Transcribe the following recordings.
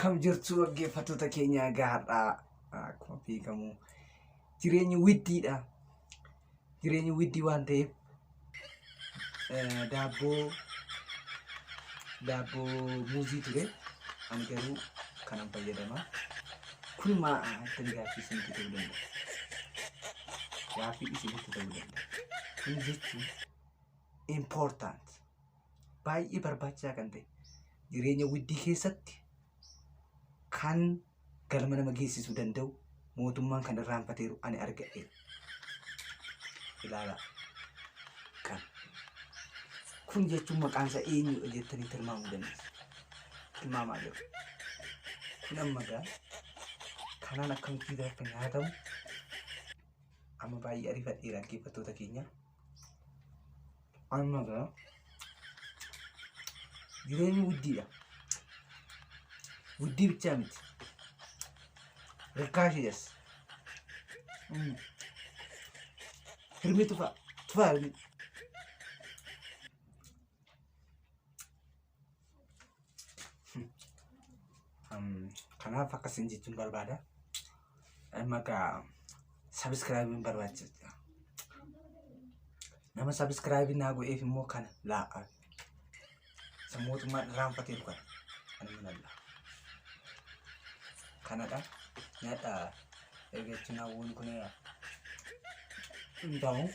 Akkam jirtu dhaggeeffattoota keenya egaa har'aa akkuma beekamu jireenyi widdiidha. Jireenyi widdii waan ta'eef daabboo daabboo muuzii ture. Ani garuu kanan fayyadama. Kun maa jettanii gaaffii isinitti ta'uu danda'a. Gaaffii isinitti ta'uu danda'a. Kun jechuun important baay'ee barbaachisaa kan ta'e jireenya widdii keessatti kan galma nama geessisuu danda'u mootummaan kan irraanfateeru ani argadheera. Ilaalaa. Kan. Kun jechuun maqaan isaa eenyudha jettanii tilmaamuu dandeessu. Tilmaamaa jiru. Kun amma gaa kanaan akkamitti akka nyaatamu amma baay'ee ariifadheera dhaggeeffattoota keenya. Amma gaa jireenyi wuddiidha. Wuddii bichaa miti. Rikkaashiidhas. Hirmi tufaa. Tufaa hirmi. Kanaaf akkasin jechuun barbaada. Amma gaa sabiskiraayibiin barbaachisa. Nama sabiskiraayibii naa godheef immoo kana laa'a. Isa mootummaan irraanfateeru kana. Kana mana laa. Kanadha. Nyaadha. Eegachuun hawwuun kun hin ta'u.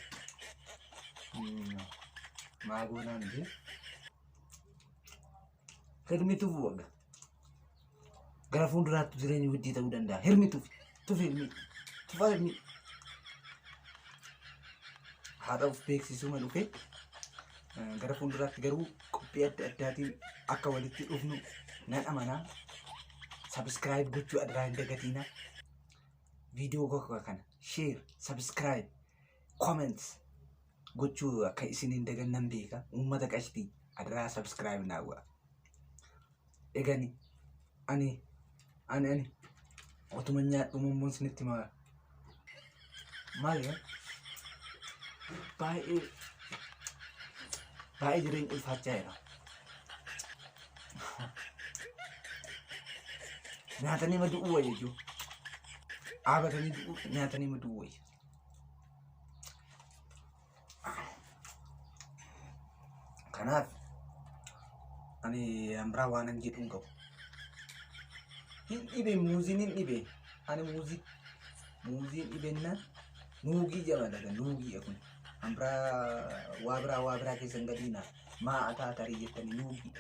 Maa goonaa miti. Hirmi tufu wagga. Gara fuulduraatti jireenyi widdii ta'uu danda'a. Hirmi tufi. Tufi hirmi. Tufa hirmi. Haadha of beeksisuu ma dhufe. Gara fuulduraatti garuu qophii adda addaatiin akka walitti dhufnu nan amanaa. Sabiskiraayib gochuu adaraa hin dagatiina. Viidiyoo koo kana share, subscribe, comment gochuu akka isin hin dagan nan beeka. Uummata qashtii adaraa subscribe naa godha. Egani ani ani ani otuma nyaadhu mummuun isinitti himaa. Maali baay'ee baay'ee jireenya ulfaachaa jira. Nyaatanii ma du'uu wayya iyyuu. Dhaabatanii du'uu nyaatanii ma du'uu wayya. Kanaaf ani biraa waan an jedhu hin qabu. Hin dhibe muuziin hin dhibe. Ani muuzii muuziin dhibennaan nuugii jedhama daga nuugii kun. An biraa waa biraa keessa hin galiina. Maa ataa tarii jettanii nuugii.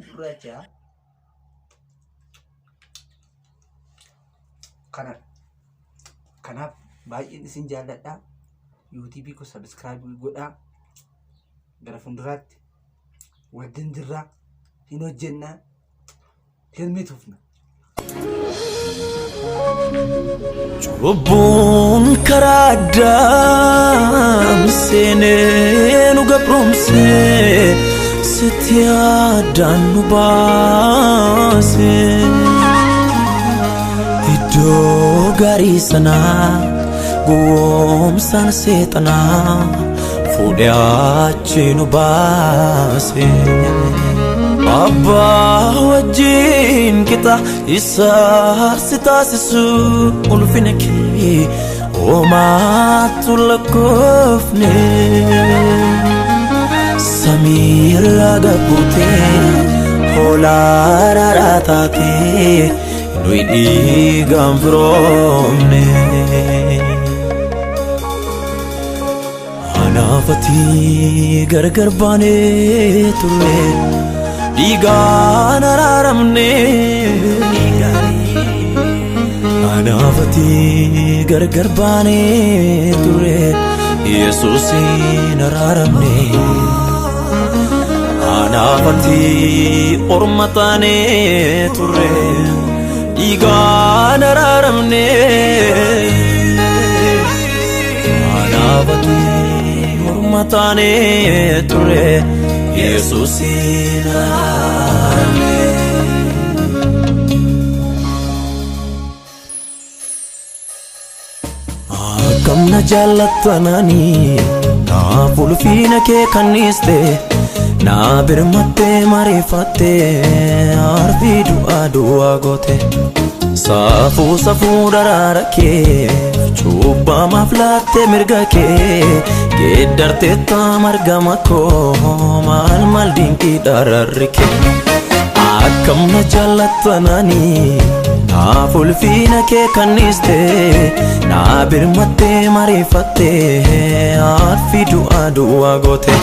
Gurraacha. Kana kanaaf baay'een isin jaalladha. YouTube ko subscribe godhaa. Gara fuulduraatti wajjin jirra. Hin hojjennaa. Hirmi tufna. Cubbuun karaa addaam seenee nu gabroomsee sitti addaan nu baase. Iddoo gaarii sanaa gowwoomsaan seexanaa fuudhee achi nu baase. Abbaa wajjin qixa isaa si taasisu ulfina kee homaatu lakkoofne. Samiirra gabbuutee hoolaa araaraa taatee nuyi dhiigaan firoomne. Anaafati gargar baanee turre dhiigaan araaramne. Anaafati gargar baanee turre Yesuusiin araaramne. Anaafati orma taanee turre dhiigaan araaramne. Anaafati orma taanee turre Yesuusiin araaramne. Akkam na jaallattanani naaf ulfina kee kanniiste Naa birmattee mariifattee arfii du'aa du'aa goote. Saafuu safuu daraara kee cuubbamaaf laattee mirga kee geeddarteetta margama koo maal maal dinqii daraarri kee. Akkam na jaallattanani naaf ulfina kee kanniste naa birmattee mariifattee arfii du'aa du'aa goote.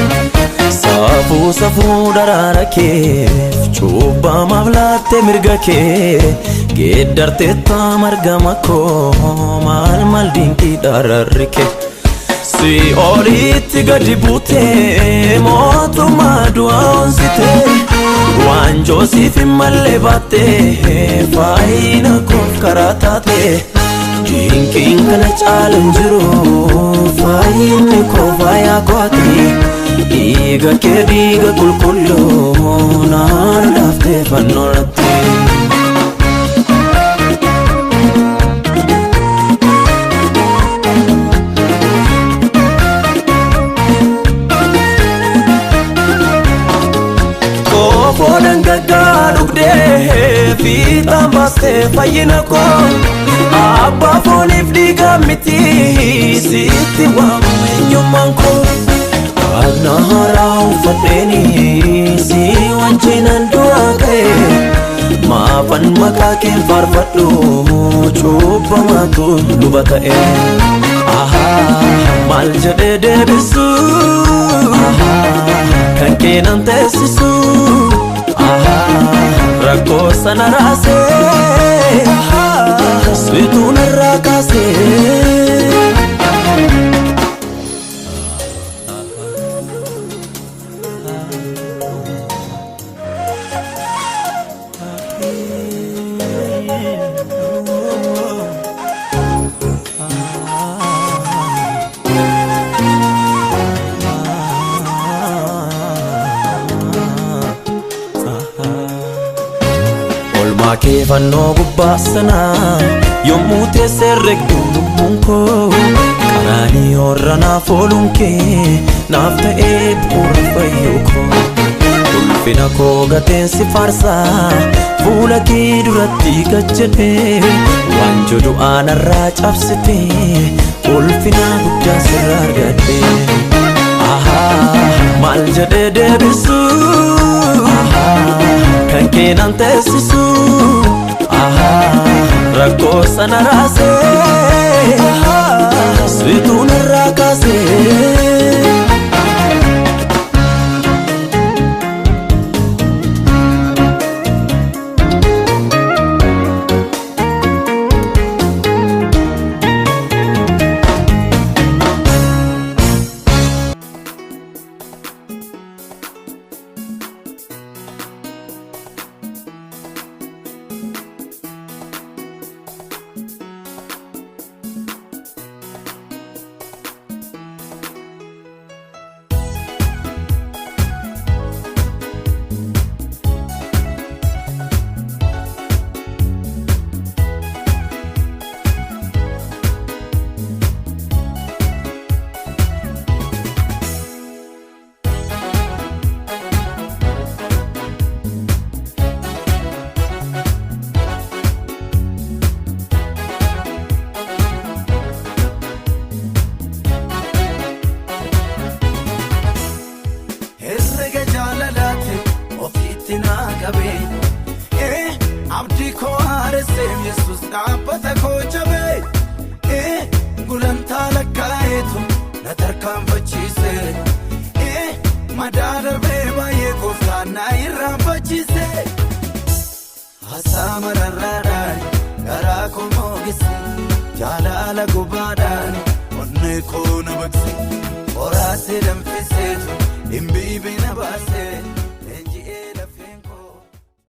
Saafuu safuu daraara kee cuubbamaaf laattee mirga kee geeddarteetta margama koo maal maal dinqii daraarri kee. Si'oolitti gadi buutee mootummaa du'aa onsitee waanjoo siif hin malle baattee faayina koof karaa taate dinqiin kana caalu hin jiru faayinni koo faayaa kooti dhiiga kee dhiiga qulqulluu naan laaftee fannoo irratti. Koofoo dhangaggaa dhugdee fiixaan baastee fayyina koo abbaa fooniif dhiigaa miti sitti waamamu eenyummaan koo. Dhagna haaraa uffadheeni si wajjinan du'aa ka'e maafan maqaa keen faarfadhu cuubbamaatu luba ta'e. Maal jedhee deebisu kan keenan teessisu rakkoo sana raasee situu narraa kaasee. Olmaa kee fannoo gubbaa sanaa yommuu teessee regdu lubbuun koo qaraanii horra naaf ooluun kee naaf ta'ee bu'uura fayyuu koo. Ulfina koo gateen si faarsaa fuula kee duratti gad jedhee waanjoo du'aa narraa cabsitee ulfina guddaa sirraa argadhe. Maal jedhee deebisu kan keenan teessisu rakkoo sana raasee situu narraa kaasee. Herrega jaalalaati ofiitti naa qabee abdii koo haaresseef Yesuus dhaabbata koo jabee gulantaa lakkaa'eetu na tarkaanfachiise madaa darbee baay'ee gooftaan na irraanfachiise haasaa mararraadhaan garaa koo moogise jaalala gubaadhaan onnee koo na baqse qoraasee danfiseetu dhimbiibii na baase.